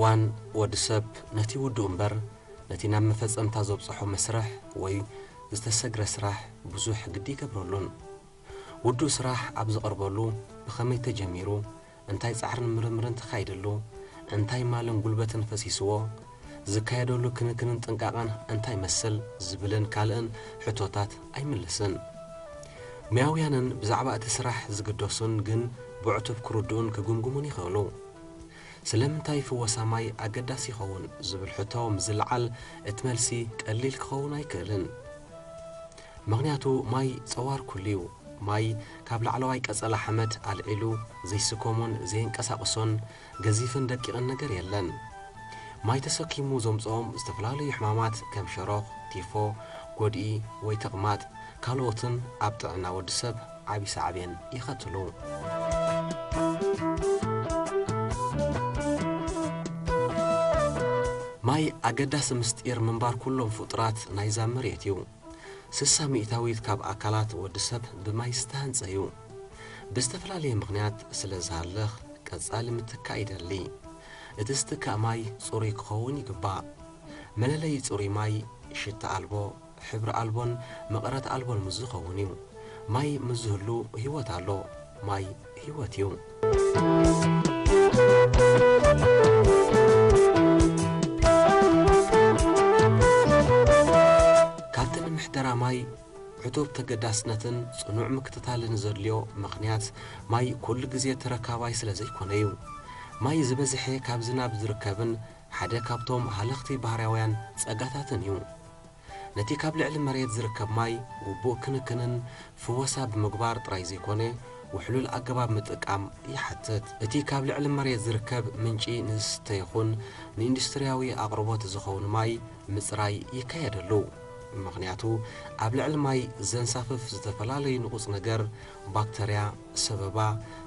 እዋን ወዲ ሰብ ነቲ ውዱእ እምበር ነቲ ናብ መፈጸምታ ዘብጽሖ መስርሕ ወይ ዝተሰግረ ስራሕ ብዙሕ ግዲ ይገብረሉን። ውዱእ ስራሕ ኣብ ዝቐርበሉ ብኸመይ ተጀሚሩ፣ እንታይ ጻዕርን ምርምርን ተኻይደሉ፣ እንታይ ማልን ጉልበትን ፈሲስዎ፣ ዝካየደሉ ክንክንን ጥንቃቐን እንታይ መስል ዝብልን ካልእን ሕቶታት ኣይምልስን። ሙያውያንን ብዛዕባ እቲ ስራሕ ዝግደሱን ግን ብዕቱብ ክርድኡን ክግምግሙን ይኽእሉ። ስለምንታይ ፍወሳ ማይ ኣገዳሲ ይኸውን ዝብል ሕቶ ምስ ዝለዓል፣ እቲ መልሲ ቀሊል ክኸውን ኣይክእልን። ምኽንያቱ ማይ ጸዋር ኩሉ እዩ። ማይ ካብ ላዕለዋይ ቀጸላ ሓመድ ኣልዒሉ ዘይስከሞን ዘየንቀሳቕሶን ገዚፍን ደቂቕን ነገር የለን። ማይ ተሰኪሙ ዘምጽኦም ዝተፈላለዩ ሕማማት ከም ሸሮኽ፣ ቲፎ፣ ጎድኢ ወይ ተቕማጥ ካልኦትን ኣብ ጥዕና ወዲ ሰብ ዓቢ ሳዕቤን የኸትሉ። ማይ ኣገዳሲ ምስጢር ምንባር ኩሎም ፍጡራት ናይዛ መሬት እዩ። ስሳ ሚእታዊት ካብ ኣካላት ወዲ ሰብ ብማይ ዝተሃንጸ እዩ። ብዝተፈላለየ ምኽንያት ስለ ዝሃልኽ ቀጻሊ ምትካእ ይደሊ። እቲ ዝትካእ ማይ ጽሩይ ክኸውን ይግባእ። መለለዪ ጽሩይ ማይ ሽታ ኣልቦ፣ ሕብሪ ኣልቦን መቐረት ኣልቦን ምስ ዝኸውን እዩ። ማይ ምስ ዝህሉ ህይወት ኣሎ። ማይ ህይወት እዩ። ካብቲ ንምሕደራ ማይ ዕቱብ ተገዳስነትን ጽኑዕ ምክትታልን ዘድልዮ ምኽንያት፣ ማይ ኩሉ ግዜ ተረካባይ ስለ ዘይኮነ እዩ። ማይ ዝበዝሐ ካብ ዝናብ ዝርከብን ሓደ ካብቶም ሃለኽቲ ባህርያውያን ጸጋታትን እዩ። ነቲ ካብ ልዕሊ መሬት ዝርከብ ማይ ግቡእ ክንክንን ፍወሳ ብምግባር ጥራይ ዘይኮነ፣ ውሕሉል ኣገባብ ምጥቃም ይሓትት። እቲ ካብ ልዕሊ መሬት ዝርከብ ምንጪ ንዝስተ ይኹን ንኢንዱስትርያዊ ኣቕርቦት ዝኸውን ማይ ምጽራይ ይካየደሉ። ምኽንያቱ፣ ኣብ ልዕሊ ማይ ዘንሳፍፍ ዝተፈላለዩ ንቑጽ ነገር፣ ባክተርያ፣ ሰበባ፣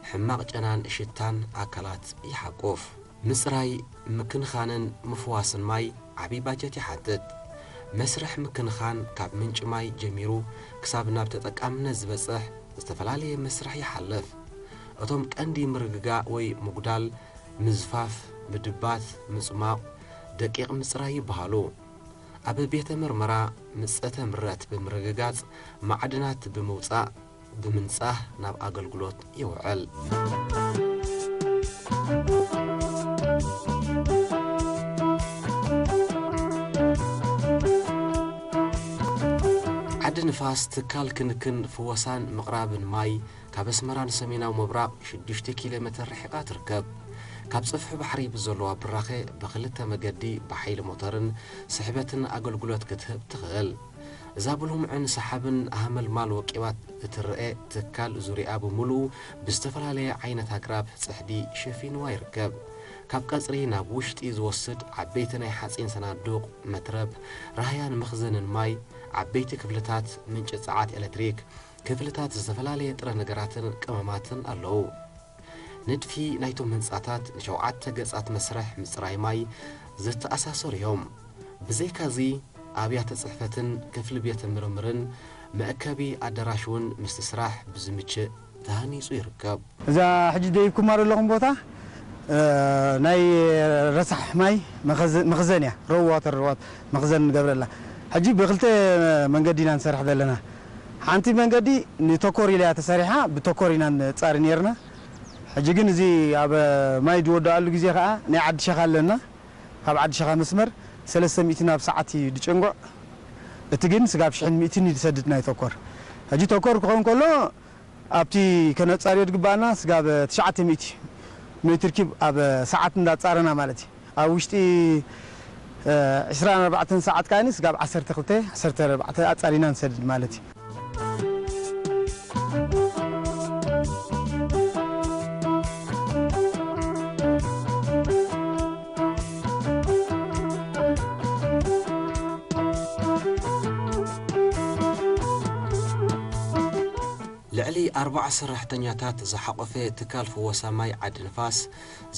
ሕማቕ ጨናን ሽታን ኣካላት ይሓቁፍ። ምጽራይ፣ ምክንኻንን ምፍዋስን ማይ ዓቢ ባጀት ይሓትት። መስርሕ ምክንኻን ካብ ምንጪ ማይ ጀሚሩ ክሳብ ናብ ተጠቃምነት ዝበጽሕ ዝተፈላለየ መስርሕ ይሓልፍ። እቶም ቀንዲ ምርግጋእ ወይ ምጉዳል፣ ምዝፋፍ፣ ምድባት፣ ምጽማቕ፣ ደቂቕ ምጽራይ ይበሃሉ። ኣብ ቤተ መርመራ ምጸተ ምረት ብምርግጋጽ፣ ማዕድናት ብምውጻእ፣ ብምንጻህ ናብ ኣገልግሎት ይውዕል። ዓዲ ንፋስ ትካል ክንክን ፍወሳን ምቕራብን ማይ ካብ ኣስመራ ንሰሜናዊ ምብራቕ ሽዱሽተ ኪሎ ሜተር ርሒቓ ትርከብ። ካብ ጽፍሒ ባሕሪ ብዘለዋ ብራኸ ብኽልተ መገዲ ብሓይሊ ሞተርን ስሕበትን ኣገልግሎት ክትህብ ትኽእል። እዛ ብልሙዕን ሰሓብን ሃመልማል ወቂባ እትረኤ ትካል ዙርያኣ ብምሉኡ ብዝተፈላለየ ዓይነት ኣግራብ ጽሕዲ ሸፊንዋ ይርከብ። ካብ ቀጽሪ ናብ ውሽጢ ዝወስድ ዓበይቲ ናይ ሓጺን ሰናዱቕ፣ መትረብ፣ ራህያን መኽዘንን ማይ፣ ዓበይቲ ክፍልታት ምንጪ ጸዓት ኤሌክትሪክ፣ ክፍልታት ዝተፈላለየ ጥረ ነገራትን ቀመማትን ኣለዉ። ንድፊ ናይቶም ህንጻታት ንሸውዓተ ገጻት መስርሕ ምጽራይ ማይ ዝተኣሳሰሩ እዮም። ብዘይካዚ ኣብያተ ጽሕፈትን ክፍሊ ቤተ ምርምርን መእከቢ ኣዳራሽ እውን ምስቲ ስራሕ ብዝምችእ ተሃኒጹ ይርከብ። እዛ ሕጂ ደይብኩማ ዘለኹም ቦታ፣ እ፣ ናይ ረሳሕ ማይ መኸዘ-፣ መኽዘን እያ። ሮው ዋተር፣ ሮው ዋት-፣ መኽዘን ንገብረላ። ሕጂ ብክልተ መንገዲ ኢና ንሰርሕ ዘለና። ሓንቲ መንገዲ ንተኮር ኢላ እያ ተሰሪሓ፣ ብተኮር ኢና ንጻሪ ነይርና። ሕጂ ግን እዚ ኣብ ማይ ዝወድኣሉ ግዜ ከኣ ናይ ዓዲ ሸኻ ኣለና። ካብ ዓዲ ሸኻ መስመር ሰለስተ ሚእቲ ናብ ሰዓት እዩ ዝጭንጉዕ። እቲ ግን ስጋብ ሽሕን ሚእትን እዩ ዝሰድድ ናይ ተኮር። ሕጂ ተኮር ክኸውን ከሎ ኣብቲ ከነጻርዮ ዝግባኣና ስጋብ ትሽዓተ ሚእቲ ሜትር ኪብ ኣብ ሰዓት እንዳጻረና ማለት እዩ። ኣብ ውሽጢ፣ እ፣ ዕስራን ኣርባዕተን ሰዓት ከኣኒ ስጋብ ዓሰርተ ክልተ፣ ዓሰርተ ኣርባዕተ ኣጻሪና ንሰድድ ማለት እዩ። ልዕሊ ኣርባዓ ሰራሕተኛታት ዝሓቖፈ ትካል ፍወሳ ማይ ዓዲ ንፋስ፣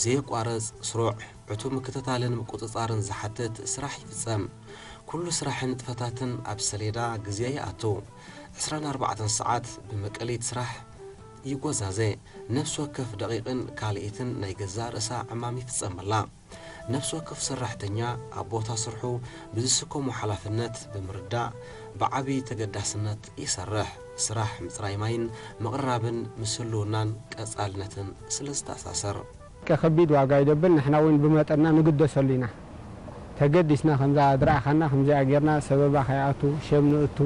ዘየቋርጽ ስሩዕ ዕቱብ ምክትታልን ምቁጽጻርን ዝሓትት ስራሕ ይፍጸም። ኩሉ ስራሕን ንጥፈታትን ኣብ ሰሌዳ ግዜ ይኣቱ። ዕስራን ኣርባዕተን ሰዓት ብመቀሊት ስራሕ ይጎዛዘ። ነፍሲ ወከፍ ደቂቕን ካልኢትን ናይ ገዛእ ርእሳ ዕማም ይፍጸመላ። ነፍሲ ወከፍ ሰራሕተኛ ኣብ ቦታ ስርሑ ብዝስከሞ ሓላፍነት ብምርዳእ ብዓቢ ተገዳስነት ይሰርሕ። ስራሕ ምጽራይ ማይን ምቕራብን ምስ ህልውናን ቀጻልነትን ስለ ዝተኣሳሰር። ከቢድ ዋጋ ይደብል፣ ንሕና እውን ብመጠንና ንግደሰሉ ኢና። ተገዲስና ከምዛ ዝረኣኻና ከምዚኣ ጌርና ሰበባ ከይኣቱ፣ ሸም ንእቱ፣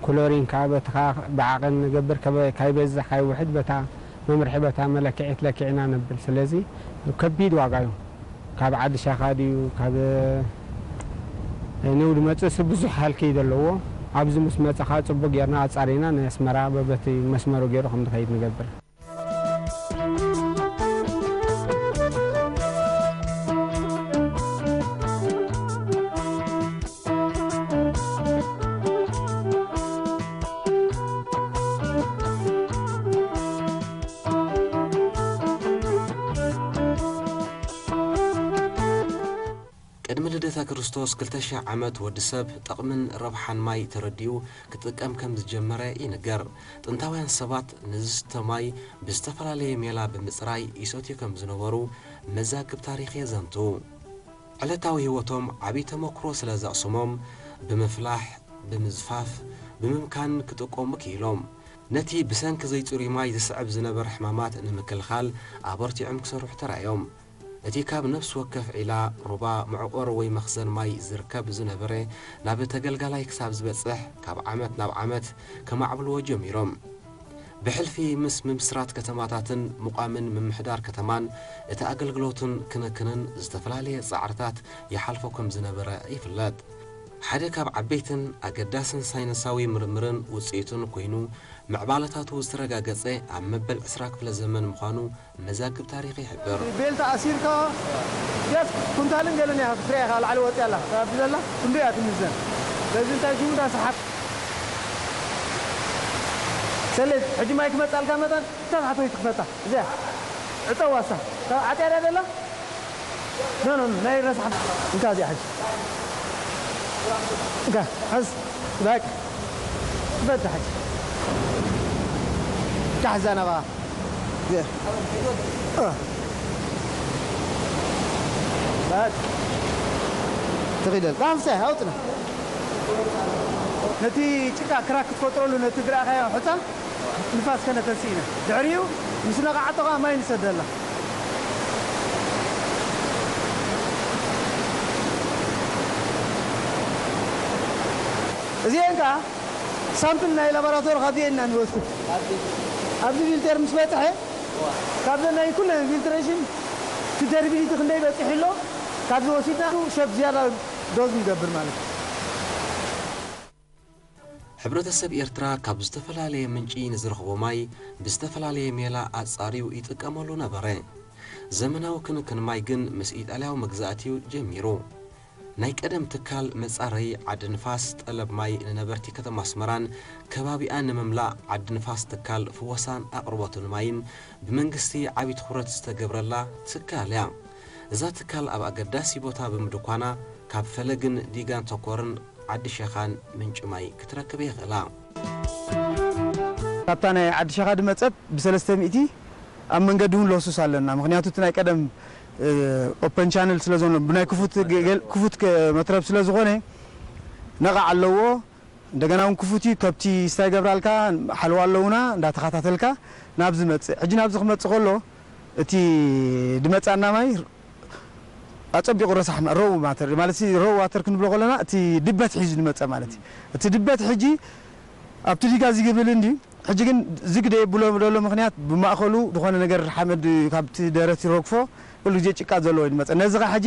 ክሎሪን ከዓ በቲ ከዓ ብዓቐን ንገብር፣ ከበ-፣ ካይበዝሕ ካይውሕድ በታ መምርሒ በታ መለክዒት ለኪዕና ነብል። ስለዚ ከቢድ ዋጋ እዩ። ካብ ዓዲ ሻኻ ድዩ፣ ካብ ንው ድመጽእስ ብዙሕ ሃልኪ እዩ ዘለዎ። ኣብዚ ምስ መጸኻ ጽቡቅ ጌርና ኣጻሪና ንኣስመራ በበቲ መስመሩ ገይሩ ከም ዝኸይድ ንገብር። ቅድሚ ልደተ ክርስቶስ ክልተ ሽሕ ዓመት ወዲ ሰብ ጠቕምን ረብሓን ማይ ተረዲኡ ክጥቀም ከም ዝጀመረ ይንገር። ጥንታውያን ሰባት ንዝስተ ማይ ብዝተፈላለየ ሜላ ብምጽራይ ይሰትዩ ከም ዝነበሩ መዛግብ ታሪኽ የዘንቱ። ዕለታዊ ህይወቶም ዓቢ ተመክሮ ስለ ዘቕስሞም፣ ብምፍላሕ፣ ብምዝፋፍ፣ ብምምካን ክጥቀሙ ክኢሎም። ነቲ ብሰንኪ ዘይጽሩይ ማይ ዝስዕብ ዝነበረ ሕማማት ንምክልኻል ኣበርቲዖም ክሰርሑ ተራእዮም። እቲ ካብ ነፍሲ ወከፍ ዒላ፣ ሩባ፣ መዕቆር ወይ መኽዘን ማይ ዝርከብ ዝነበረ ናብ ተገልጋላይ ክሳብ ዝበጽሕ ካብ ዓመት ናብ ዓመት ከማዕብልዎ ጀሚሮም። ብሕልፊ ምስ ምምስራት ከተማታትን ምቋምን ምምሕዳር ከተማን እቲ ኣገልግሎትን ክንክንን ዝተፈላለየ ጻዕርታት ይሓልፎ ከም ዝነበረ ይፍለጥ። ሓደ ካብ ዓበይትን ኣገዳስን ሳይንሳዊ ምርምርን ውጽኢቱን ኮይኑ ምዕባለታቱ ዝተረጋገጸ ኣብ መበል ዕስራ ክፍለ ዘመን ምዃኑ መዛግብ ታሪኽ ይሕብር። ቤልት ኣሲርካ ገፍ ኩንታልን ገለን እያ ክትሪኣ ኢኻ፣ ላዕሊ ወፂኣ ኣላ። ኣብቲ ዘላ ክንደይ እያ ትምዘን? ስለዚ እንታይ ሽሙ? እታ ሰሓት ሰሌት ሕጂ ማይ ክመፃልካ መጠን እታ ታሕተወይቲ ክፈታ እዚኣ ዕፀዋሳ ዓፅያ ድያ ዘላ? ኖ፣ ኖ፣ ኖ፣ ናይ ረሳሕ። እንካ እዚኣ ሕጂ። እንካ፣ ሕዝ። በቃ። በታ ሕጂ። እንካ፣ ሕዛ ናባኻ። እዚኣ። እ። በቃ። ትኺደል። ዳንሰ፣ ኣውጥና። ነቲ ጭቃ ክራክ ክትፈጥረሉ፣ ነቲ ዝረኣኻዮ ሑጻ፣ ንፋስ ከነተሲ ኢና። ድሕሪኡ ምስ ነቓዓቶ ኸኣ ማይ ንሰደላ። እዚኤን ከኣ ሳምፕል ናይ ላቦራቶሪ ካብዚኤን ኢና ንወስድ። ኣብዚ ፊልተር ምስ በጽሐ፣ ካብዘን ናይ ኩለን ፊልትሬሽን ፊተርቢሊቲ ክንደይ በጺሑ ኣሎ፣ ካብዚ ወሲድና ሸፕ ዝያዳ ዶዝ ንገብር ማለት እዩ። ሕብረተሰብ ኤርትራ ካብ ዝተፈላለየ ምንጪ ንዝረኽቦ ማይ ብዝተፈላለየ ሜላ ኣጻርዩ ይጥቀመሉ ነበረ። ዘመናዊ ክንክን ማይ ግን ምስ ኢጣልያዊ መግዛእቲ'ዩ ጀሚሩ። ናይ ቀደም ትካል መጻረዪ ዓዲ ንፋስ ጠለብ ማይ ንነበርቲ ከተማ ኣስመራን ከባቢኣን ንምምላእ ዓዲ ንፋስ ትካል ፍወሳን ኣቕርቦትን ማይን ብመንግስቲ ዓቢ ትኹረት ዝተገብረላ ትካል እያ። እዛ ትካል ኣብ ኣገዳሲ ቦታ ብምድኳና ካብ ፈለግን ዲጋን ተኮርን ዓዲ ሸኻን ምንጪ ማይ ክትረክብ የኽእላ። ካብታ ናይ ዓዲ ሸኻ ድመጸት ብሰለስተ ሚእቲ ኣብ መንገዲ እውን ለሱስ ኣለና። ምኽንያቱ እቲ ናይ ቀደም፣ እ፣ ኦፐን ቻነል ስለ ዝኾነ ብናይ ክፉት ገ-፣ ገ-፣ ክፉት ከ-፣ መትረብ ስለ ዝኾነ ነቓዕ ኣለዎ። እንደገና እውን ክፉት እዩ። ከብቲ ስታይ ገብራልካ ሓለዋ ኣለውና እንዳተኸታተልካ ናብ ዝመጽእ። ሕጂ ናብዚ ክመጽእ ከሎ እቲ ድመጻና ማይ ኣጸቢቑ ረሳሕ ማ-፣ ሮው ማተር ማለት ሲ-፣ ሮው ዋተር ክንብሎ ከለና እቲ ድበት ሒዙ ዝመጸ ማለት እዩ። እቲ ድበት ሕጂ ኣብቲ ዲጋ ዝግብል እንዲ ሕጂ ግን ዝግ ደየብሎ ደሎ ምኽንያት ብማእከሉ ዝኾነ ነገር ሓመድ ካብቲ ደረት ይረግፎ ኩሉ ግዜ ጭቃ ዘለዎ እዩ ዝመጸ። ነዚ ኸ ሕጂ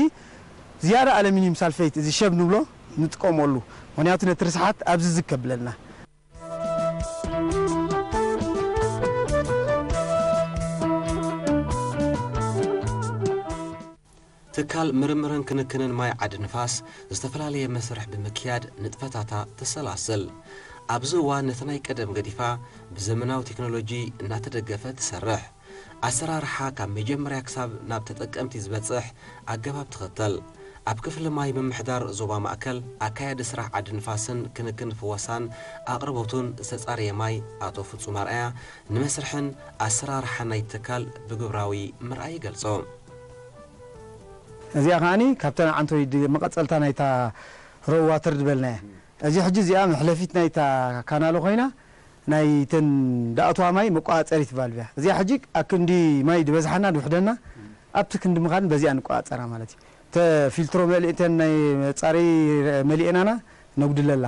ዝያዳ ኣለሚኒየም ሳልፌት እዚ ሸብ ንብሎ ንጥቀመሉ። ምኽንያቱ ነቲ ርስሓት ኣብዚ ዝግ ከብለልና። ትካል ምርምርን ክንክንን ማይ ዓዲ ንፋስ ዝተፈላለየ መስርሕ ብምክያድ ንጥፈታታ ተሰላስል። ኣብዚ እዋን ነቲ ናይ ቀደም ገዲፋ ብዘመናዊ ቴክኖሎጂ እናተደገፈ ትሰርሕ። ኣሰራርሓ ካብ መጀመርያ ክሳብ ናብ ተጠቀምቲ ዝበጽሕ ኣገባብ ትኽተል። ኣብ ክፍሊ ማይ ምምሕዳር ዞባ ማእከል ኣካያዲ ስራሕ ዓዲ ንፋስን ክንክን ፍወሳን ኣቕርቦቱን ዝተጻረየ ማይ ኣቶ ፍጹም ኣርኣያ ንመስርሕን ኣሰራርሓን ናይ ትካል ብግብራዊ ምርኣይ ይገልጾ። እዚኣ ከዓኒ ካብተን ዓንቶይ ድ-፣ መቐጸልታ ናይታ ሮው ዋተር ዝበልናያ። እዚ ሕጂ እዚኣ መሕለፊት ናይታ ካናሎ ኮይና፣ ናይ ተን ዳእትዋ ማይ መቋጸሪት ትበሃል እያ። እዚኣ ሕጂ ኣብ ክንዲ ማይ ዝበዝሓና ድውሕደና፣ ኣብቲ ክንዲ ምኻድን በዚኣ ንቆጻጸራ ማለት እዩ። ተ-፣ ፊልትሮ መሊእተን ናይ መጻረዪ መሊኤናና ነጉድለላ።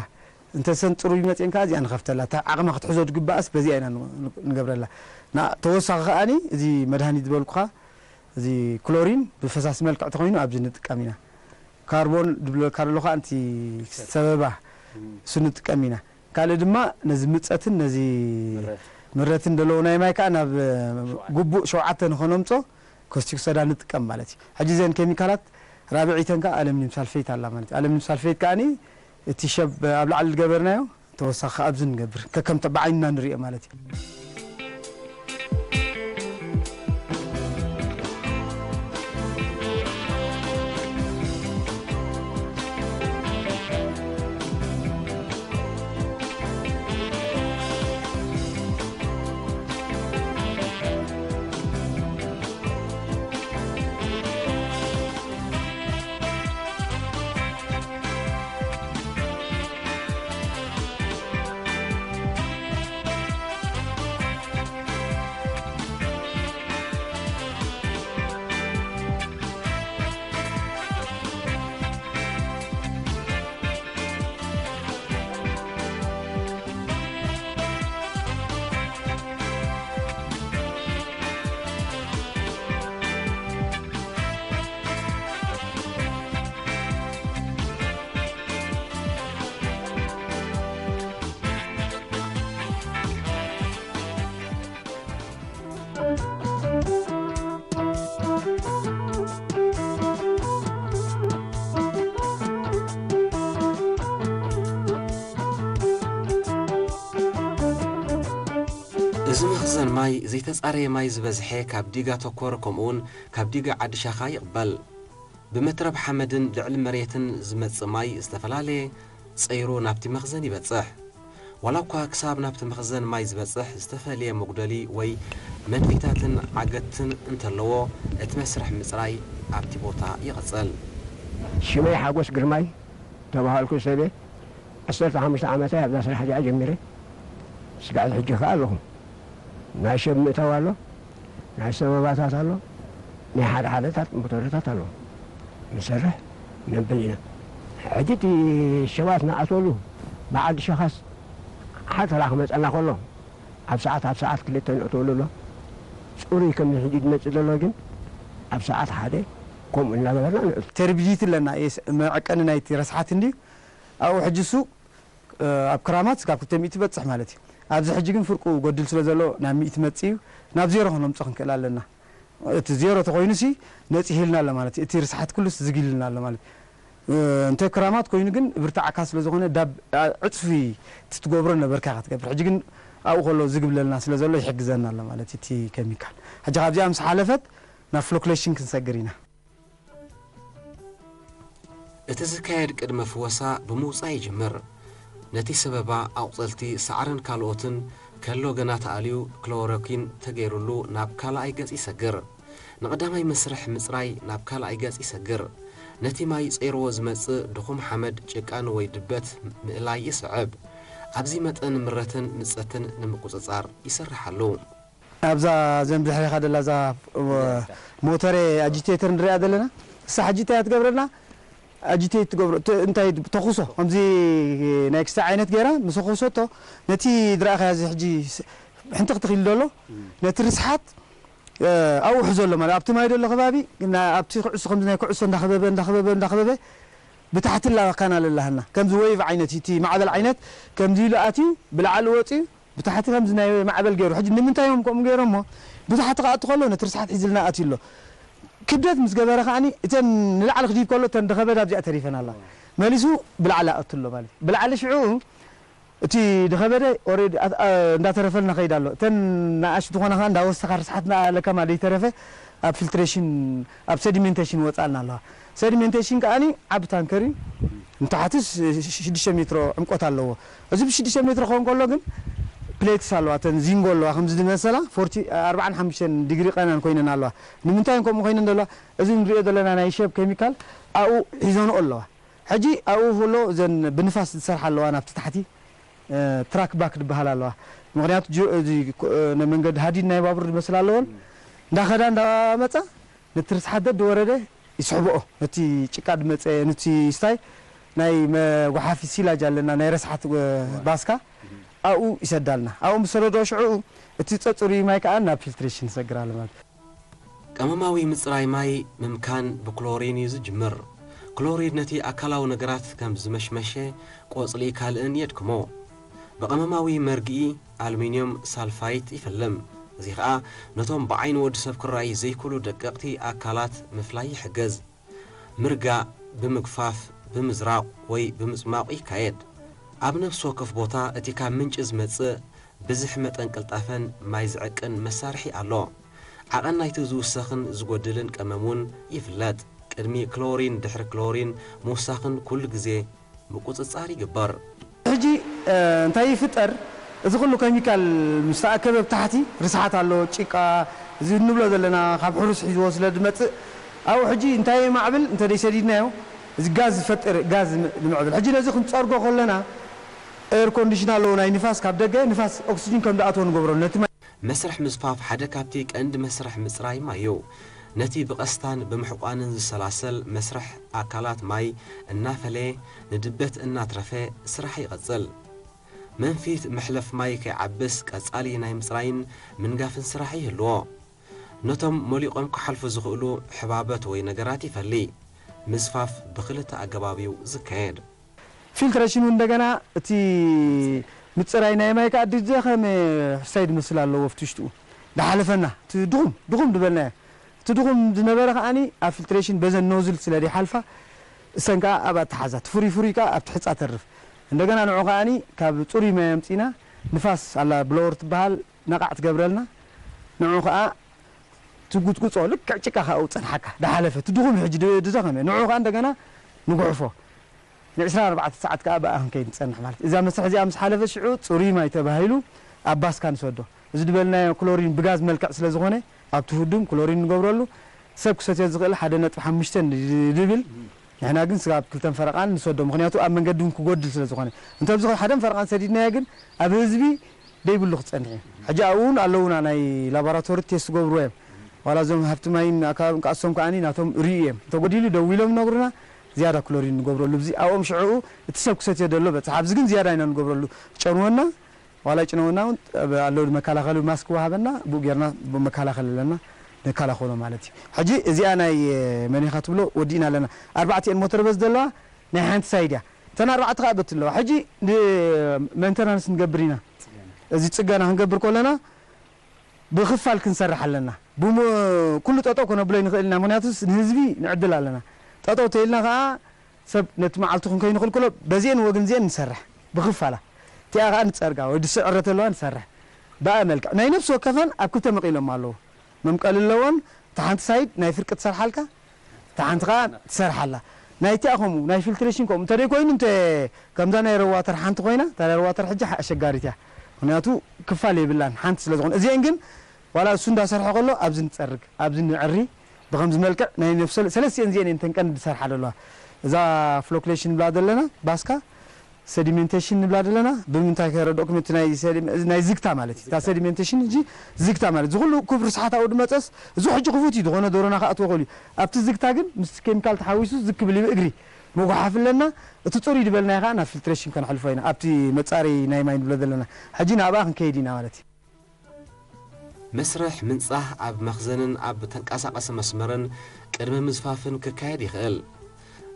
እንተ ሰን ጽሩይ መጽኤን ከኣ እዚኣ ንኸፍተላ። እታ ዓቕማ ክትሕዞ ድግባኣስ በዚኣ ኢና ን-፣ ንገብረላ። ና-፣ ተወሳኺ ከኣኒ እዚ መድሃኒት ዝበልኩኻ፣ እዚ ክሎሪን ብፈሳሲ መልክዕ ተኾይኑ ኣብዚ ንጥቀም ኢና። ካርቦን ድብለካ ደሎ ከኣ እንቲ ሰበባ እሱ ንጥቀም ኢና። ካልእ ድማ ነዚ ምጸትን ነዚ ምረትን ዘለዎ ናይ ማይ ከኣ ናብ ግቡእ ሸውዓተ ንኸነምጾ ኮስቲክ ሶዳ ንጥቀም ማለት እዩ። ሕጂ እዘን ኬሚካላት ራብዒተን ከኣ ኣለሚኒየም ሳልፌት ኣላ ማለት እዩ። ኣለሚኒየም ሳልፌት ከኣኒ እቲ ሸብ ኣብ ላዕሊ ዝገበርናዮ ተወሳኺ ኣብዚ ንገብር። ከከም ተ-፣ ብዓይንና ንሪኦ ማለት እዩ። እዚ መኽዘን ማይ ዘይተጻረየ ማይ ዝበዝሐ ካብ ዲጋ ተኮር ከምኡውን ካብ ዲጋ ዓዲ ሻኻ ይቕበል። ብመትረብ ሓመድን ልዕሊ መሬትን ዝመጽእ ማይ ዝተፈላለየ ጸይሩ ናብቲ መኽዘን ይበጽሕ። ዋላ እኳ ክሳብ ናብቲ መኽዘን ማይ ዝበጽሕ ዝተፈልየ መጉደሊ ወይ መንፊታትን ዓገትን እንተለዎ፣ እቲ መስርሕ ምጽራይ ኣብቲ ቦታ ይቕጽል። ሽመይ ሓጎስ ግርማይ ተባሃልኩ። ሰበ ዓሰርተ ሓሙሽተ ዓመተይ ኣብዛ ስራሕ እዚኣ ጀሚረ። ስጋዕ ሕጂ ከኣ ኣለኹ። ናይ ሸብ ምእታው ኣሎ፣ ናይ ሰበባታት ኣሎ፣ ናይ ሓደ ሓደታት ሞተረታት ኣሎ። ንሰርሕ ነብል ኢና። ሕጂ እቲ ሸባት ንኣትወሉ ብዓዲ ሸኻስ ሓተላ ክመጸና ከሎ ኣብ ሰዓት፣ ኣብ ሰዓት ክልተ ንእትወሉ ኣሎ። ጽሩይ ከምዚ ሕጂ ዝመጽእ ዘሎ ግን ኣብ ሰዓት ሓደ ከምኡ እናገበርና ንእቱ። ተርቢዲት ኣለና፣ የስ-፣ መዐቀኒ ናይቲ ረስሓት እንድዩ። ኣብኡ ሕጂ እሱ፣ እ፣ ኣብ ክራማት ካብ ክልተ ሚእቲ ይበጽሕ ማለት እዩ። ኣብዚ ሕጂ ግን ፍርቁ ጎድል ስለ ዘሎ ናብ ሚእቲ መጽእ እዩ። ናብ ዜሮ ክነምጾ ክንክእል ኣለና። እቲ ዜሮ ተኾይኑሲ ነጺሂልና ኣሎ ማለት እዩ። እቲ ርስሓት ኩሉስ ዝጊልና ኣሎ ማለት እዩ። እ፣ እንተ ክራማት ኮይኑ ግን ብርታዓካ ስለ ዝኾነ ዳብ-፣ ኣ-፣ ዕጽፊ እቲ ትገብሮ ነበርካ ኢኻ ትገብር። ሕጂ ግን ኣብኡ ከሎ ዝግብለልና ስለ ዘሎ ይሕግዘና ኣሎ ማለት እዩ እቲ ኬሚካል። ሕጂ ካብዚኣ ምስ ሓለፈት ናብ ፍሎክሌሽን ክንሰግር ኢና። እቲ ዝካየድ ቅድመ ፍወሳ ብምውጻእ ይጅምር። ነቲ ሰበባ፣ ኣቑጸልቲ፣ ሳዕርን ካልኦትን ከሎ ገና ተኣልዩ ክሎሮኪን ተገይሩሉ ናብ ካልኣይ ገጽ ይሰግር። ንቐዳማይ መስርሕ ምጽራይ ናብ ካልኣይ ገጽ ይሰግር። ነቲ ማይ ጸይርዎ ዝመጽእ ድኹም ሓመድ፣ ጭቃን ወይ ድበት ምእላይ ይስዕብ። ኣብዚ መጠን ምረትን ምጸትን ንምቁጽጻር ይሰርሓሉ። ኣብዛ ዘን ብድሕሪኻ ደላ እዛ ሞተር ኣጂቴተር ንሪኣ ዘለና፣ እሳ ሕጂ እንታይ እያ ትገብረልና? ኣጂቴት ትገብሮ፣ ት-፣ እንታይ ተኹሶ፣ ከምዚ ናይ ክስታይ ዓይነት ገይራ ምስ ኾሶቶ፣ ነቲ ዝረኣኻዮ እዚ ሕጂ ስ-፣ ሕንትኽትኽ ኢሉ ዘሎ፣ ነቲ ርስሓት፣ እ፣ ኣብኡ ሒዞ ኣሎ ማለት፣ ኣብቲ ማይ ዘሎ ከባቢ፣ ና-፣ ኣብቲ ኩዕሶ፣ ከምዚ ናይ ኩዕሶ እንዳኸበበ፣ እንዳኸበበ፣ እንዳኸበበ፣ ብታሕቲ ላባካና ለላሃና። ከምዚ ወይቭ ዓይነት፣ እቲ ማዕበል ዓይነት፣ ከምዚ ኢሉ ኣትዩ፣ ብላዕሊ ወፂኡ፣ ብታሕቲ ከምዚ ናይ ማዕበል ገይሩ። ሕጂ ንምንታይ እዮም ከምኡ ገይሮሞ? ብታሕቲ ክኣቱ ከሎ ነቲ ርስሓት ሒዝልና ኣትዩ ኣሎ። ክብደት ምስ ገበረ ከኣኒ እተን ንላዕሊ ክድይብ ከሎ እተን ደኸበዳ ኣብዚኣ ተሪፈን ኣለዋ። መሊሱ ብላዕሊ ኣቱ ኣሎ ማለት እዩ። ብላዕሊ ሽዑ እቲ ደኸበደ ኦሬዲ ኣት-፣ ኣ-፣ እንዳተረፈልና ከይድ ኣሎ። እተን ንኣሽ ዝኾነ ከኣ እንዳወሰኻ ርስሓት እንዳለካ ማለት ይተረፈ ኣብ ፊልትሬሽን፣ ኣብ ሰዲሜንቴሽን ይወጻልና ኣለዋ። ሰዲሜንቴሽን ከኣኒ ዓቢ ታንከር እዩ። ንታሕቲ ስ-፣ ሽዱሽተ ሜትሮ ዕምቆት ኣለዎ። እዚ ብሽዱሽተ ሜትሮ ክኸውን ከሎ ግን ፕሌትስ ኣለዋ፣ እተን ዚንጎ ኣለዋ፣ ከምዚ ዝመሰላ ፎርቲ ኣርባዓን ሓሙሽተን ዲግሪ ቀናን ኮይነን ኣለዋ። ንምንታይ እዮም ከምኡ ኮይነን ዘለዋ? እዚ ንሪኦ ዘለና ናይ ሸብ ኬሚካል ኣብኡ ሒዞንኦ ኣለዋ። ሕጂ ኣብኡ ከሎ እዘን ብንፋስ ዝሰርሓ ኣለዋ ናብቲ ታሕቲ፣ እ፣ ትራክ ባክ ዝበሃል ኣለዋ። ምኽንያቱ ጅ-፣ እዚ ኮ-፣ እ፣ ናይ መንገዲ ሃዲድ ናይ ባቡር ዝመስል ኣለወን። እንዳኸዳ እንዳመጻ ነቲ ርስሓት ደድ ወረደ ይስሕብኦ። ነቲ ጭቃ ዝመጸ፣ ነቲ ስታይ ናይ መጓሓፊ ሲላጅ ኣለና፣ ናይ ረስሓት፣ እ፣ ባስካ ኣብኡ ይሰዳልና። ኣብኡ ምስ ሰደዶ ሽዑ እቲ ጸጽሩ ማይ ከኣ ናብ ፊልትሬሽን ይሰግር ኣሎ ማለት እዩ። ቀመማዊ ምጽራይ ማይ ምምካን ብክሎሪን እዩ ዝጅምር። ክሎሪን ነቲ ኣካላዊ ነገራት ከም ዝመሽመሸ፣ ቆጽሊ ካልእን የድክሞ። ብቐመማዊ መርግኢ ኣሉሚንዮም ሳልፋይት ይፈልም። እዚ ኸኣ ነቶም ብዓይኒ ወዲ ሰብ ክረኣዩ ዘይክእሉ ደቀቕቲ ኣካላት ምፍላይ ይሕግዝ። ምርጋእ ብምግፋፍ፣ ብምዝራቕ ወይ ብምጽማቕ ይካየድ። ኣብ ነፍሲ ወከፍ ቦታ እቲ ካብ ምንጪ ዝመጽእ ብዝሒ መጠን ቅልጣፈን ማይ ዝዕቅን መሳርሒ ኣሎ። ዓቐን ናይቲ ዝውሰኽን ዝጎድልን ቀመም እውን ይፍለጥ። ቅድሚ ክሎሪን ድሕሪ ክሎሪን ምውሳኽን ኩሉ ግዜ ምቁጽጻር ይግበር። ሕጂ፣ እ፣ እንታይ ይፍጠር? እዚ ኩሉ ኬሚካል ምስ ተኣከበ ብታሕቲ ርስሓት ኣሎ፣ ጭቃ፣ እዚ እንብሎ ዘለና ካብ ሕሩስ ሒዝዎ ስለ ዝመጽእ፣ ኣብኡ ሕጂ እንታይ የማዕብል? እንተ ደይሰዲድናዮ፣ እዚ ጋዝ ዝፈጥር፣ ጋዝ ም-፣ ንምዕብል። ሕጂ ነዚ ክንጸርጎ ከለና፣ ኤር ኮንዲሽን ኣለዎ፣ ናይ ንፋስ ካብ ደገ፣ ንፋስ ኦክስጅን ከም ዝኣትዎ ንገብሮ፣ ነቲ ማይ መስርሕ ምዝፋፍ ሓደ ካብቲ ቀንዲ መስርሕ ምጽራይ ማይ እዩ። ነቲ ብቐስታን ብምሕቋንን ዝሰላሰል መስርሕ ኣካላት ማይ እናፈለየ ንድበት እናትረፈ ስራሕ ይቐጽል። መንፊት መሕለፍ ማይ ከይዓብስ ቀጻሊ ናይ ምጽራይን ምንጋፍን ስራሕ ይህልዎ። ነቶም መሊቖም ክሓልፉ ዝኽእሉ ሕባበት ወይ ነገራት ይፈሊ። ምዝፋፍ ብኽልተ ኣገባብ እዩ ዝካየድ። ፊልትሬሽን እውን እንደገና እቲ ምጽራይ ናይ ማይ ከኣ ድደኸመ ሕሳይ ዝመስል ኣለዎ ኣብቲ ውሽጥኡ። ዝሓለፈና፣ እቲ ድኹም፣ ድኹም ዝበልናዮ። እቲ ድኹም ዝነበረ ከኣኒ ኣብ ፊልትሬሽን በዘን ኖዝል ስለ ዘይሓልፋ፣ እሰን ከኣ ኣብ ኣተሓዛ፣ እቲ ፍሩይ ፍሩይ ከኣ ኣብቲ ሕጻ ተርፍ። እንደገና ንዑ ከኣኒ ካብ ጽሩይ ማይ ኣምጺና፣ ንፋስ ኣላ ብሎወር ትበሃል ነቓዕ ትገብረልና። ንዑ ከኣ ትጉጥጉጾ፣ ልክዕ ጭቃ ከኣ ዝጸንሓካ፣ ዝሓለፈ፣ እቲ ድኹም ሕጂ ድ-፣ ዝደኸመ። ንዑ ከኣ እንደገና ንጉሕፎ። ንዕስራን ኣርባዕተን ሰዓት ከኣ ብኣ ክንከይድ ንጸንሕ ማለት እዩ። እዛ መስርሕ እዚኣ ምስ ሓለፈ ሽዑ ጽሩይ ማይ ተባሂሉ ኣብ ባስካ ንሰዶ። እዚ ዝበልናዮ ክሎሪን ብጋዝ መልክዕ ስለ ዝኾነ ኣብቲ ህዱም ክሎሪን ንገብረሉ። ሰብ ክሰትዮ ዝኽእል ሓደ ነጥቢ ሓሙሽተ ዝብል፣ ንሕና ግን ስጋብ ክልተን ፈረቓን ንሰዶ። ምኽንያቱ ኣብ መንገዲ እውን ክጎድል ስለ ዝኾነ። እንተ ኣብዚ ሓደን ፈረቓን ሰዲድናዮ ግን ኣብ ህዝቢ ደይብሉ ክጸንሕ እዩ። ሕጂ ኣብኡ እውን ኣለዉና ናይ ላቦራቶሪ ቴስት ዝገብርዎ እዮም። ዋላ እዞም ሃብቲ ማይን ኣከባብን ክኣሶም ከኣኒ ናቶም ርእዩ እዮም። እንተጎዲሉ ደዊሎም ይነግሩና፣ ዝያዳ ክሎሪን ንገብረሉ። ብዚ ኣብኦም ሽዕኡ እቲ ሰብ ክሰትዮ ደሎ በጽሕ። ኣብዚ ግን ዝያዳ ኢና ንገብረሉ። ጨንወና፣ ዋላ ይጭነወና እውን ኣብ፣ ኣሎ መከላኸሊ ማስክ ወሃበና፣ ብኡ ጌርና ብመከላኸሊ ኣለና፣ ንከላኸሎ ማለት እዩ። ሕጂ እዚኣ ናይ መን ኢኻ ትብሎ ወዲእና ኣለና። ኣርባዕቲኤን ሞተር በዝ ዘለዋ ናይ ሓንቲ ሳይድ እያ። እተን ኣርባዕተ ከኣ በቲ ኣለዋ። ሕጂ ን-፣ ሜንተናንስ ንገብር ኢና። እዚ ጽገና ክንገብር ከለና ብኽፋል ክንሰርሕ ኣለና። ብሙ-፣ ኩሉ ጠጠው ከነብሎ ይንኽእል ኢና። ምኽንያቱስ ንህዝቢ ንዕድል ኣለና። ጠጠው ተይልና ከኣ ሰብ ነቲ መዓልቱ ክንከይንኽልክሎ በዚአን ወግን እዚአን ንሰርሕ። ብኽፋላ። እቲኣ ከኣ ንጸርጋ ወይ ድስዕረት ኣለዋ ንሰርሕ። ብኣ መልክዕ ናይ ነፍሲ ወከፈን ኣብ ክልተ መቒሎም ኣለዉ። መምቀሊ ኣለወን። እታ ሓንቲ ሳይድ ናይ ፍርቂ ትሰርሓልካ፣ እታ ሓንቲ ከኣ ትሰርሓላ። ናይቲኣ ከምኡ፣ ናይ ፊልትሬሽን ከምኡ። እንተ ደይ ኮይኑ፣ እንተ ከምዛ ናይ ረዋተር ሓንቲ ኮይና፣ እታ ናይ ረዋተር ሕጂ ሓ-፣ ኣሸጋሪት እያ። ምኽንያቱ ክፋል የብላን፣ ሓንቲ ስለ ዝኾነ። እዚአን ግን፣ ዋላ እሱ እንዳሰርሐ ከሎ፣ ኣብዚ ንጸርግ፣ ኣብዚ ንዕሪ፣ ብኸምዚ መልክዕ ናይ ነፍሰ-፣ ሰለስቲአን እዚአን እየን ተን ቀንዲ ዝሰርሓ ዘለዋ። እዛ ፍሎኩሌሽን ንብላ ዘለና፣ ባስካ፣ ሰዲሜንቴሽን ንብላ ዘለና፣ ብምንታይ ከረድኦኩም፣ እቲ ናይ ሰዲ-፣ ናይ ዝግታ ማለት እዩ። እታ ሰዲሜንቴሽን ሕጂ ዝግታ ማለት፣ እዚ ኩሉ ኩብ ርስሓት ኣብኡ ድመጸስ፣ እዚ ሕጂ ክፉት እዩ፣ ዝኾነ ዶሮና ክኣትዎ ይኽእል እዩ። ኣብቲ ዝግታ ግን፣ ምስ ኬሚካል ተሓዊሱ ዝግ ክብል እዩ፣ ብእግሪ ምጉሓፍ ኣለና። እቲ ጽሩይ ዝበልናዮ ከኣ ናብ ፊልትሬሽን ከነሕልፎ ኢና፣ ኣብቲ መጻረዪ ናይ ማይ ንብሎ ዘለና። ሕጂ ናብኣ ክንከይድ ኢና ማለት እዩ። መስርሕ ምንጻህ ኣብ መኽዘንን ኣብ ተንቀሳቐሲ መስመርን ቅድሚ ምዝፋፍን ክካየድ ይኽእል።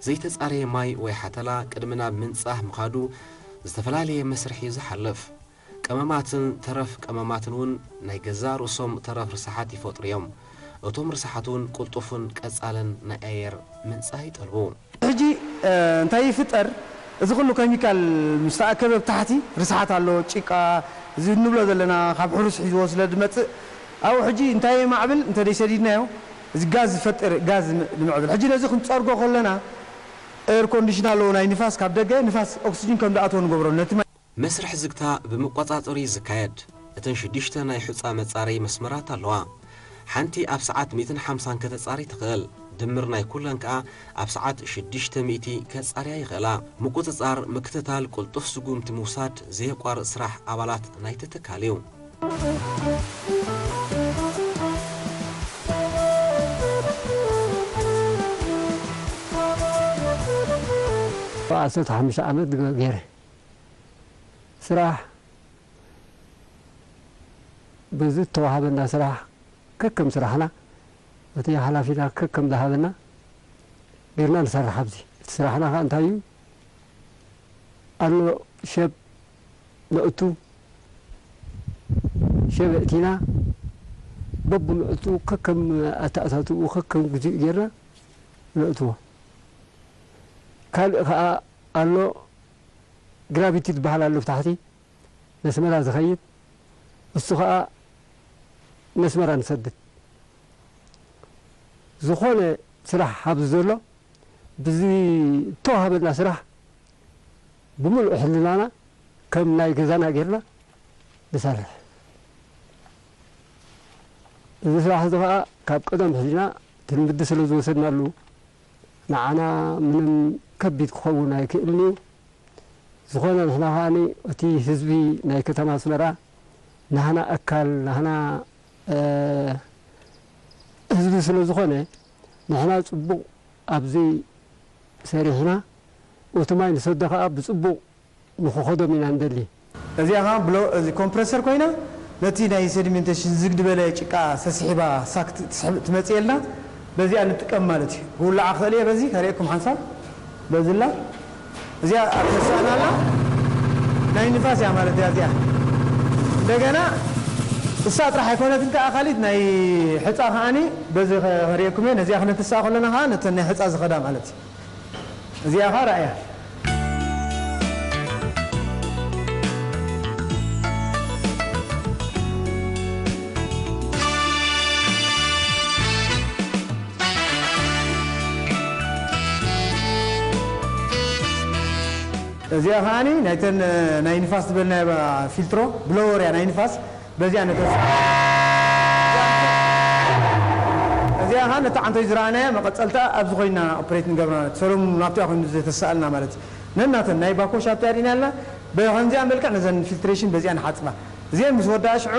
ዘይተጻረየ ማይ ወይ ሓተላ ቅድሚ ናብ ምንጻህ ምኻዱ ዝተፈላለየ መስርሕ እዩ ዝሓልፍ። ቀመማትን ተረፍ ቀመማትን እውን ናይ ገዛእ ርእሶም ተረፍ ርስሓት ይፈጥሩ እዮም። እቶም ርስሓት እውን ቅልጡፍን ቀጻልን ናይ ኣየር ምንጻህ ይጠልቡ። ሕጂ፣ እ፣ እንታይ ይፍጠር? እዚ ኩሉ ኬሚካል ምስ ተኣከበ ብታሕቲ ርስሓት ኣሎ፣ ጭቃ፣ እዚ እንብሎ ዘለና ካብ ሕሩስ ሒዝዎ ስለ ዝመጽእ፣ ኣብኡ ሕጂ እንታይ የማዕብል እንተ ደይሰዲድናዮ፣ እዚ ጋዝ ዝፈጥር፣ ጋዝ ም-፣ ንምዕብል። ሕጂ ነዚ ክንጸርጎ ከለና፣ ኤር ኮንዲሽን ኣለዎ፣ ናይ ንፋስ ካብ ደገ፣ ንፋስ ኦክስጅን ከም ዝኣትዎ ንገብሮ፣ ነቲ ማይ መስርሕ ዝግታ ብመቆጻጸሪ እዩ ዝካየድ። እተን ሽዱሽተ ናይ ሑጻ መጻረዪ መስመራት ኣለዋ። ሓንቲ ኣብ ሰዓት ሚእትን ሓምሳን ከተጻሪ ትኽእል። ድምር ናይ ኩለን ከኣ ኣብ ሰዓት ሽዱሽተ ሚእቲ ከጻርያ ይኽእላ። ምቁጽጻር፣ ምክትታል፣ ቅልጡፍ ስጉምቲ ምውሳድ ዘየቋርጽ ስራሕ ኣባላት ናይቲ ትካል እዩ። ዓሰርተ ሓሙሽተ ዓመት ገ-፣ ገይረ ስራሕ፣ በዚ እተዋሃበና ስራሕ ከከም ስራሕና፣ እቲ ሓላፊና ከከም ዝሃበና ጌርና ንሰርሕ። ኣብዚ እቲ ስራሕና ኸዓ እንታይ እዩ? ኣሎ ሸብ ነእቱ፣ ሸብ እእቲና፣ በብምዕቱ ከከም ኣተኣታትኡ ከከም ግዚኡ ጌርና ነእትዎ። ካልእ ኸዓ ኣሎ ግራቪቲ ዝበሃል ኣሎ ብታሕቲ ነስመራ ዝኸይድ፣ እሱ ኸዓ ነስመራ ንሰድድ። ዝኾነ ስራሕ ኣብዚ ዘሎ ብዝተዋሃበና ስራሕ ብምሉእ ሕልናና ከም ናይ ገዛና ጌርና ንሰርሕ። እዚ ስራሕ እዚ ኸዓ ካብ ቀደም ሕዚና ትልምዲ ስለ ዝወሰድናሉ ንዓና ምንም ከቢድ ክኸውን ኣይክእልን እዩ። ዝኾነ ንሕና ኸዓኒ እቲ ህዝቢ ናይ ከተማ ኣስመራ ናህና ኣካል፣ ናህና፣ እ፣ ህዝቢ ስለ ዝኾነ ንሕና ጽቡቕ ኣብዚ ሰሪሕና፣ እቲ ማይ ንሰዶ ኸዓ ብጽቡቕ ንኽኸዶም ኢና ንደሊ። እዚኣ ኸዓ ብሎ-፣ እዚ ኮምፕረሰር ኮይና ነቲ ናይ ሴዲሜንቴሽን ዝግ ዝበለ ጭቃ ሰስሒባ ሳክ ት-፣ ትስሕብ-፣ ትመጽእ የልና። በዚኣ ንጥቀም ማለት እዩ። ክውልዓ ክኽእል እየ በዚ ከርእየኩም ሓንሳብ። በዚ ኣላ። እዚኣ ኣብ ተሳእና ኣላ። ናይ ንፋስ እያ ማለት እያ እዚኣ። እንደገና እሳ ጥራሕ ኣይኮነትን ከኣ ካሊት ናይ ሕጻ ከኣኒ በዚ ከ-፣ ከርእየኩም እየ። ነዚኣ ክነተስኣ ከለና ከኣ ነተን ናይ ሕጻ ዝኸዳ ማለት እዩ። እዚኣ ኸኣ ራእያ። እዚኣ ኸኣኒ ናይተን፣ ናይ ንፋስ ዝበልናዮ ፊልትሮ፣ ብሎወር እያ ናይ ንፋስ። በዚኣ ነተስኣ። እዚኣ ኸኣ ነታ ዓንቶይ ዝረኣናያ መቐጸልታ ኣብዚ ኮይና ኦፕሬት ንገብራ ማለት ሰሎሙን ኣብቲኣ ኮይኑ ዘተስኣልና ማለት እዩ። ነናተን ናይ ባኮ ሻፕ እያ ዲና ያልና፣ በከምዚኣ መልክዕ ነዘን ፊልትሬሽን በዚኣ ንሓጽባ። እዚአን ምስ ወዳኣ ሽዑ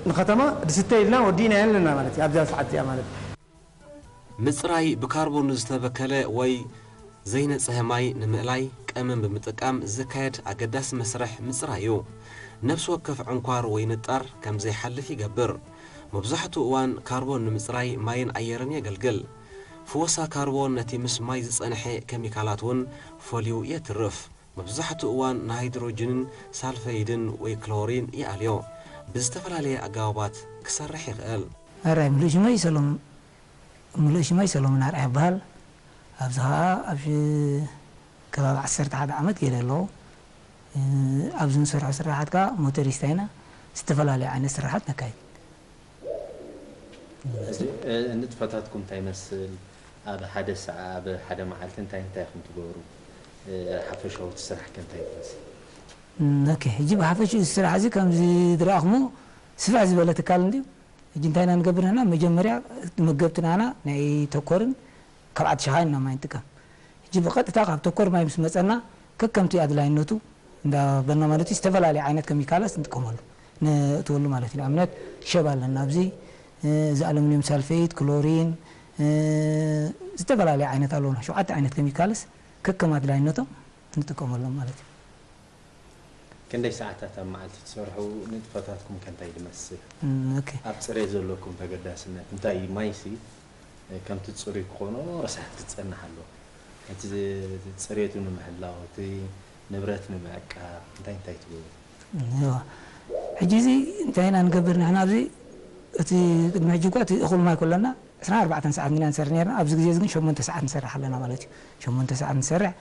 ንኸተማ ድስተ ኢልና ወዲእና ኣለና ማለት እዩ። ኣብዛ ሰዓት እዚኣ ማለት እዩ። ምጽራይ ብካርቦን ዝተበከለ ወይ ዘይነጽሀ ማይ ንምእላይ ቀመም ብምጥቃም ዝካየድ ኣገዳሲ መስርሕ ምጽራይ እዩ። ነፍሲ ወከፍ ዕንኳር ወይ ንጣር ከም ዘይሓልፍ ይገብር። መብዛሕትኡ እዋን ካርቦን ንምጽራይ ማይን ኣየርን የገልግል። ፍወሳ ካርቦን ነቲ ምስ ማይ ዝጸንሐ ኬሚካላት እውን ፈልዩ የትርፍ። መብዛሕትኡ እዋን ንሃይድሮጅንን ሳልፈይድን ወይ ክሎሪን ይኣልዮ። ብዝተፈላለየ ኣገባባት ክሰርሕ ይኽእል። ኣራይ ምሉእ ሽመይ ሰሎም-፣ ምሉእ ሽመይ ሰሎሙን ኣርኣያ ይበሃል። ኣብዚ ኸዓ ኣብ ሽ-፣ ከባቢ ዓሰርተ ሓደ ዓመት ገይረ ኣለኹ። እ፣ ኣብዚ ንሰርሖ ስራሓት ከዓ ሞተሪስታ ኢና። ዝተፈላለዩ ዓይነት ስራሓት ነካይድ። እዚ፣ እ፣ ንጥፈታትኩም እንታይ ይመስል? ኣብ ሓደ ሰዓ-፣ ኣብ ሓደ መዓልቲ እንታይ እንታይ ኢኹም ትገብሩ? እ፣ ሓፈሻዊ እቲ ስራሕ ከ እንታይ ይመስል? እም፣ ኦኬ። ሕጂ ብሓፈሽኡ እዚ ስራሕ እዚ ከምዚ ዝረኣኹሞ ስፍሕ ዝበለ ትካል እንድዩ። ሕጂ እንታይ ኢና ንገብር ንሕና? መጀመርያ መገብቲ ንዓና ናይ ተኮርን ካብ ዓዲ ሸኻይን ኢና ማይ ንጥቀም። ሕጂ ብቐጥታ ካብ ተኮር ማይ ምስ መጸና ከከምቲ ኣድላይነቱ እንዳበልና ማለት እዩ፣ ዝተፈላለየ ዓይነት ኬሚካላት ንጥቀመሉ፣ ነእትወሉ ማለት እዩ። ንኣብነት ሸብ ኣለና ኣብዚ፣ እ፣ እዚ ኣሉሚንየም ሳልፌት፣ ክሎሪን፣ እ፣ ዝተፈላለየ ዓይነት ኣለዉና። ሸውዓተ ዓይነት ኬሚካልስ ከከም ኣድላይነቶም ንጥቀመሎም ማለት እዩ። ክንደይ ሰዓታት ኣብ መዓልቲ ትሰርሑ? ንጥፈታትኩም ከ እንታይ ዝመስል? እም፣ ኦኬ። ኣብ ጽሬት ዘለኩም ተገዳስነት እንታይ እዩ? ማይሲ፣ እ፣ ከምቲ ጽሩይ ክኾኖ ረሳሕ ክትጸንሕ ኣለዎ። እቲ ጽሬቱ ንምሕላው፣ እቲ ንብረት ንምዕቃብ እንታይ እንታይ ትገብሩ? እዋ። ሕጂ እዚ እንታይ ኢና ንገብር ንሕና ኣብዚ? እቲ ቅድሚ ሕጂ እኳ እቲ እኹል ማይ ከለና ዕስራን ኣርባዕተን ሰዓት ኢና ንሰርሕ ነርና። ኣብዚ ግዜ እዚ ግን ሸሞንተ ሰዓት ንሰርሕ ኣለና ማለት እዩ። ሸሞንተ ሰዓት ንሰርሕ፣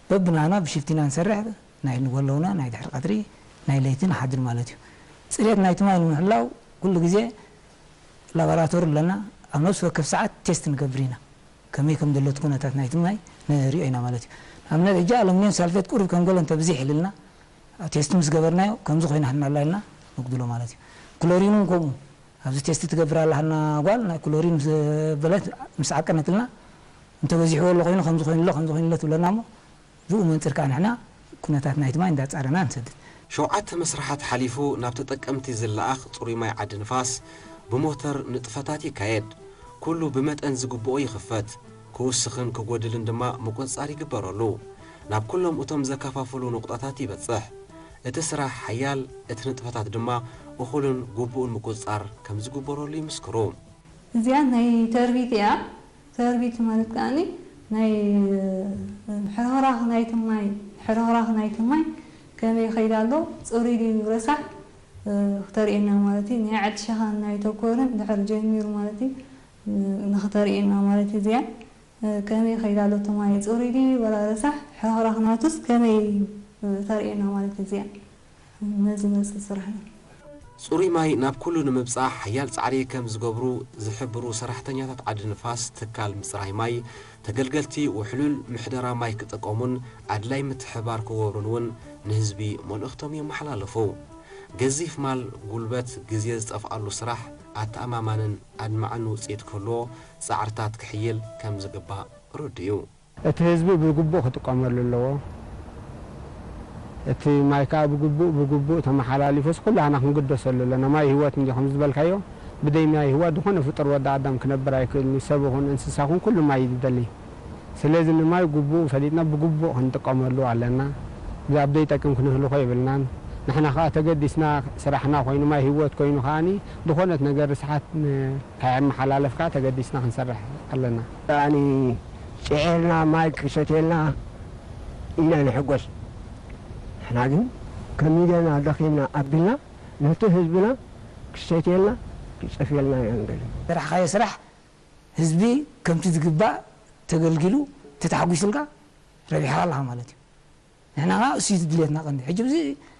በብናና ብሽፍቲ ኢና ንሰርሕ። ናይ ንጎ ኣለውና፣ ናይ ድሕሪ ቀትሪ፣ ናይ ለይቲ ንሓድር ማለት እዩ። ጽሬት ናይቲ ማይ ንምሕላው ኩሉ ግዜ ላቦራቶሪ ኣለና። ኣብ ነፍሲ ወከፍ ሰዓት ቴስት ንገብር ኢና። ከመይ ከም ዘሎ እቲ ኩነታት ናይቲ ማይ ንሪኦ ኢና ማለት እዩ። ንኣብነት፣ ሕጂ ኣሉሚንየም ሳልፌት ቁሩብ ከም ገለ እንተብዚሕ ኢሉልና፣ ቴስት ምስ ገበርናዮ ከምዚ ኮይና ሃልና ኣላ ኢልና ነጉድሎ ማለት እዩ። ክሎሪን እውን ከምኡ፣ ኣብዚ ቴስት ትገብር ኣላ ሃልና ጓል ናይ ክሎሪን ምስ በለት፣ ምስ ዓቀነትልና፣ እንተበዚሕዎ ኣሎ ኮይኑ ከምዚ ኮይኑ ኣሎ ከምዚ ኮይኑ ኣሎ ትብለና እሞ፣ ብኡ መንፅር ከዓ ንሕና ኩነታት ናይቲ ማይ እንዳፃረና ንሰድድ። ሸውዓተ መስርሓት ሓሊፉ ናብ ተጠቀምቲ ዝለኣኽ ፅሩይ ማይ ዓዲ ንፋስ ብሞተር ንጥፈታት ይካየድ። ኩሉ ብመጠን ዝግብኦ ይኽፈት፣ ክውስኽን ክጎድልን ድማ ምቁፅፃር ይግበረሉ። ናብ ኩሎም እቶም ዘከፋፍሉ ነቑጣታት ይበፅሕ። እቲ ስራሕ ሓያል፣ እቲ ንጥፈታት ድማ እኹልን ግቡእን ምቁፅፃር ከም ዝግበረሉ ይምስክሩ። እዚኣ ናይ ተርቢት እያ። ተርቢት ማለት ከኣኒ ናይ ሕርኽራኽ ናይቲ ማይ፣ ሕርኽራኽ ናይቲ ማይ ከመይ ይኸይድ ኣሎ፣ ፅሩይ ድዩ ረሳሕ፣ እ፣ ክተርእየና ማለት እዩ። ናይ ዓዲ ሸኻን ናይ ተኮርን ድሕር ጀሚሩ ማለት እዩ፣ እ፣ ንኽተርእየና ማለት እዩ። እዚኣ፣ እ፣ ከመይ ይኸይድ ኣሎ እቲ ማይ፣ ፅሩይ ድዩ ወላ ረሳሕ፣ ሕርኽራኽ ናቱስ ከመይ እዩ፣ እ፣ ተርእየና ማለት እዩ። እዚኣ ነዚ መፅእ ስራሕ እዩ። ፅሩይ ማይ ናብ ኩሉ ንምብፃሕ ሓያል ፃዕሪ ከም ዝገብሩ ዝሕብሩ ሰራሕተኛታት ዓዲ ንፋስ ትካል ምፅራይ ማይ፣ ተገልገልቲ ውሕሉል ምሕደራ ማይ ክጥቀሙን ኣድላይ ምትሕብባር ክገብሩን እውን ንህዝቢ መልእኽቶም የመሓላለፉ። ገዚፍ ማል፣ ጉልበት፣ ግዜ ዝጠፍኣሉ ስራሕ ኣተኣማማንን ኣድማዕን ውፅኢት ክህልዎ ፃዕርታት ክሕይል ከም ዝግባእ ርዱእ እዩ። እቲ ህዝቢ ብግቡእ ክጥቀመሉ ኣለዎ። እቲ ማይ ከኣ ብግቡእ፣ ብግቡእ ተመሓላሊፉስ ኩላህና ክንግደሰሉ ኣለና። ማይ ህይወት እንድዩ፣ ከም ዝበልካዮ፣ ብደይ ማይ ህይወት ዝኾነ ፍጡር ወዲ ኣዳም ክነብር ኣይክእልን እዩ። ሰብ ይኹን እንስሳ ይኹን ኩሉ ማይ እዩ ዝደሊ። ስለዚ ንማይ ግቡእ ፈሊጥና ብግቡእ ክንጥቀመሉ ኣለና። እዚ ኣብ ደይ ጠቅም ክንህልኾ የብልናን። ንሕና ከኣ ተገዲስና ስራሕና ኮይኑ ማይ ህይወት ኮይኑ ከኣኒ ዝኾነት ነገር ርስሓት ን-፣ ከይመሓላለፍ ከኣ ተገዲስና ክንሰርሕ ኣለና። ኣኒ ጭዒርና ማይ ክሰትየልና ኢና ንሕጎስ። ንሕና ግን ከሚደና ደኺምና ኣቢልና ነቲ ህዝብና ክሰትየልና ክጸፍየልና ኢና ንደሊ። ስራሕኻዮ ስራሕ ህዝቢ ከምቲ ዝግባእ ተገልጊሉ ተተሓጒሱልካ ረቢሕካ ኣለኻ ማለት እዩ። ንሕና ኸዓ እሱ እዩ ድልየትና ቀንዲ። ሕጂ እዚ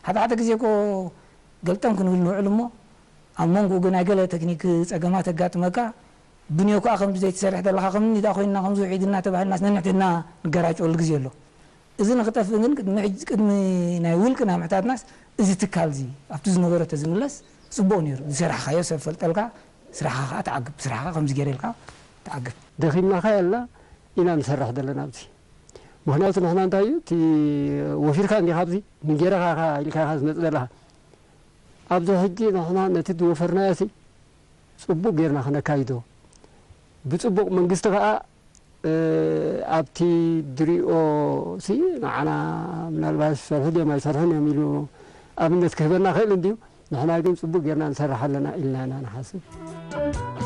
ሓደ ሓደ ግዜ እኮ ገልጠም ክንብል ንውዕል እሞ ኣብ መንጎኡ ግን ናይ ገለ ተክኒክ ጸገማት የጋጥመካ። ብንዮ ከኣ ከምዚ ዘይትሰርሕ ዘለኻ ከምኒ ደኣ ኮይንና ከምዚ ውዒድ እናተባህልናስ ነንሕድሕድና ንገራጨወሉ ግዜ ኣሎ። እዚ ንኽጠፍእ ግን ቅድሚ ሕጂ፣ ቅድሚ ናይ ውልቅና ምሕታትናስ እዚ ትካል እዚ ኣብቲ ዝነበሮ ተዝምለስ ጽቡቕ ነይሩ። ዝሰራሕኻዮ ሰብ ፈልጠልካ፣ ስራሕኻ ኸዓ ትዓግብ። ስራሕኻ ከምዚ ገይረ ኢልካ ትዓግብ። ደኺምና ኸ የላ ኢና ንሰርሕ ዘለና ኣብዚ። ምኽንያቱ ንሕና እንታይ እዩ፣ እቲ ወፊርካ እንዲኻ ኣብዚ፣ ንጌረኻ ኢኻ ኢልካ ኢኻ ዝመጽእ ዘለኻ። ኣብዚ ሕጂ ንሕና ነቲ ዝወፈርናዮ ሲ ጽቡቕ ጌርና ክነካይዶ፣ ብጽቡቕ መንግስቲ ኸኣ፣ እ፣ ኣብቲ ድሪኦ ሲ ንዓና ምናልባት ይሰርሑ ድዮም ኣይሰርሑን እዮም ኢሉ ኣብነት ክህበና ክእል እንድዩ። ንሕና ግን ጽቡቕ ጌርና ንሰርሕ ኣለና ኢልና ኢና ንሓስብ።